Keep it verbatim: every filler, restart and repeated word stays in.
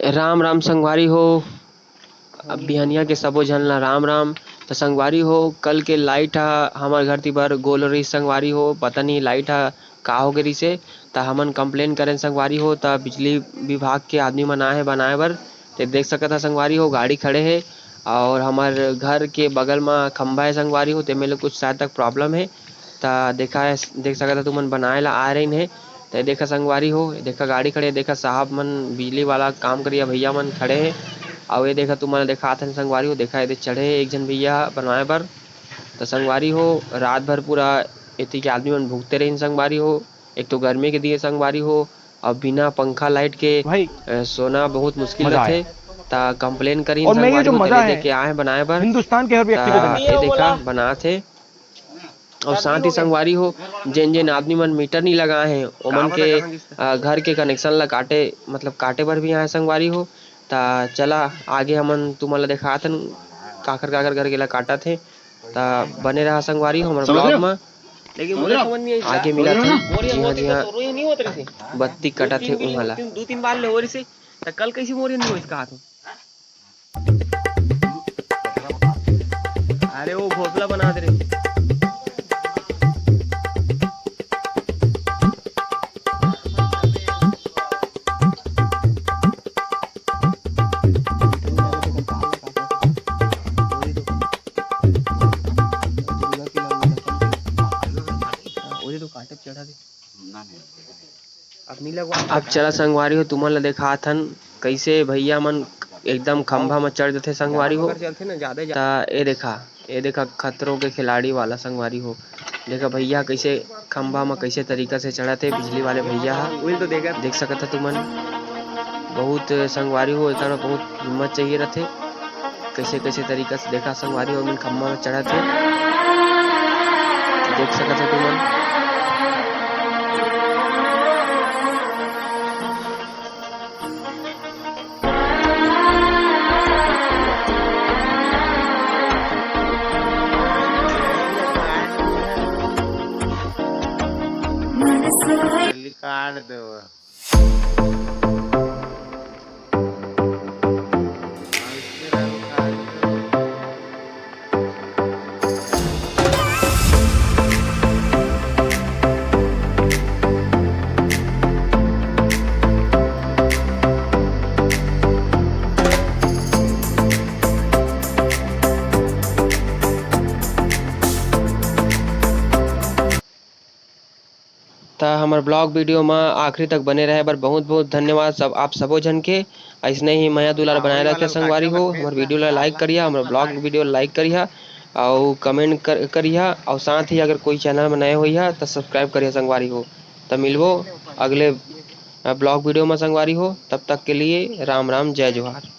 राम राम संगवारी हो। अब बिहनिया के सबो झन ला राम राम। त संगवारी हो, कल के लाइट ह हमर घर ती बर गोल रहिस संगवारी हो, पता नहीं लाइट ह का हो गे रहिसे। त हमन कंप्लेन करेन संगवारी हो, त बिजली विभाग के आदमी मन आए हे बनाए बर। ते देख सकत ह संगवारी हो, गाड़ी खड़े हे और हमर घर के बगल म खंभा हे संगवारी हो, तेमे ले कुछ शायद तक प्रॉब्लम हे। त देखा, देख सकत ह तुमन बनाए ला आ रहिन हे। त देखा संगवारी हो, देखा गाड़ी खड़े, देखा साहब मन बिजली वाला काम करिया भैया मन खड़े हे। अउ ये देखा तुमन ला देखात हन संगवारी हो, देखा एदे चढ़े हे एक झन भैया बनवाए बर। त संगवारी हो, रात भर पूरा एती के आदमी मन भुगते रहिन संगवारी हो। एक तो गर्मी के दिए संगवारी हो, अब बिना पंखा लाइट के भाई, अ, सोना बहुत मुश्किल मजा आया। रथे। त कंप्लेन करिन और मैं ये संगवारी जो हो, मजा तेने है, देके आए बनाए बर। हिंदुस्तान के हर व्यक्ति को त देना। ये देखा बनात हे। और साथ ही संगवारी हो, जेन जेन आदमी मन मीटर नहीं लगाए हैं, ओमन के अ, घर के कनेक्शन ला काटे, मतलब काटे बर भी आए संगवारी हो। त चला आगे हमन तुमन ला देखात हन काखर काखर घर के ला काटत हे। त बने रहा संगवारी हो हमर ब्लॉग म। लेकिन मुझे समझ नहीं आई। आगे मिलत हे जिहां जिहां बत्ती कटत हे उहां ला। दो तीन बार ले हो रही से, त कल कैसे मोर नहीं हो इसका हाथ में? अरे वो घोंसला बना दे रहे। ओदे तो काटे चढ़ा दे। अब चला संगवारी हो, तुमन ला देखात हन, कइसे भैया मन एकदम खंभा म चढ़ जथे संगवारी हो। त ए देखा, ए देखा, खतरों के खिलाड़ी वाला संगवारी हो। देखा भैया कइसे खंभा म कइसे तरीका से चढ़त हे, बिजली वाले भैया ह। देख सकत ह तुमन, बहुत संगवारी हो, एकर बहुत हिम्मत चाहिए रथे। कइसे कइसे तरीका से देखा संगवारी हो, मन खंभा म चढ़त हे, देख सकत हो तुमन। त हमर ब्लॉग वीडियो म आखिरी तक बने रहे बर बहुत-बहुत धन्यवाद सब, आप सबो झन के। अइसने ही मया दुलार बनाए रखे संगवारी हो। हमर वीडियो ला लाइक करिहा, हमर ब्लॉग वीडियो ला लाइक करिहा, अउ कमेंट कर, करिहा, अउ साथ ही अगर कोई चैनल म नए होइहा त सब्सक्राइब करिहा संगवारी हो। त मिलबो अगले, अ, ब्लॉग वीडियो म संगवारी हो, तब तक के लिए राम राम, जय जोहार।